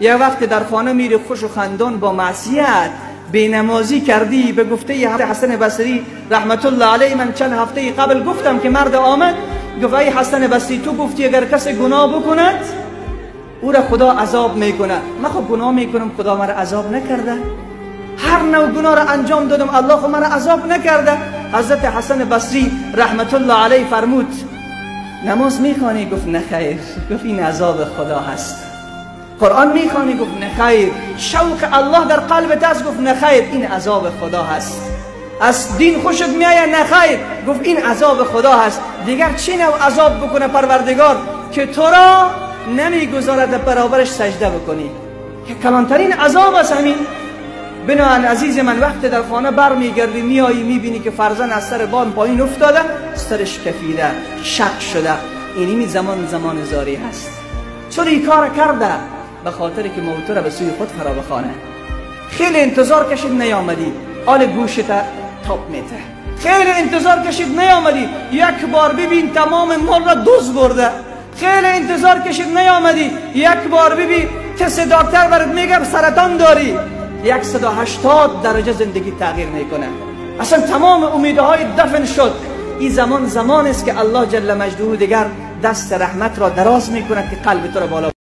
یه وقت در خانه میری خوش و خندان با معصیت بینمازی کردی. به گفته حسن بصری رحمت الله علیه، من چند هفته قبل گفتم که مرد آمد گفت ای حسن بصری، تو گفتی اگر کسی گناه بکند او را خدا عذاب میکند. من خب گناه میکنم، خدا مرا عذاب نکرده. هر نوع گناه را انجام دادم، الله خب مرا عذاب نکرده. حضرت حسن بصری رحمت الله علیه فرمود نماز میخوانی؟ گفت نه خیر. گفت این عذاب خدا هست. قرآن میخوانی؟ گفت نه خیر. شوق الله در قلبت است؟ گفت نه خیر. این عذاب خدا هست. از دین خوشت میآید؟ نه خیر. گفت این عذاب خدا هست. دیگر چی نوع عذاب بکنه پروردگار که تو را نمیگذارد در برابرش سجده بکنی، که کلانترین عذاب است همین. بنابراین عزیز من، وقت در خانه برمیگردی میایی میبینی که فرزند از سر بام پایین افتاده، سرش کفیده، شق شده. اینمی زمان زمان زاری هست. چرا این کار کرده؟ به خاطر که موتور را به سوی خود فرا بخوانه. خیلی انتظار کشید نیامدی، آل گوشت تاپ میته. خیلی انتظار کشید نیامدی، یک بار ببین تمام مال را دوز برده. خیلی انتظار کشید نیامدی، یک بار ببین کسی دکتر برات میگه سرطان داری. 180 درجه زندگی تغییر میکنه. اصلا تمام امیدهای دفن شد. این زمان زمان است که الله جل مجده دیگر دست رحمت را دراز میکند که قلب تو را بالا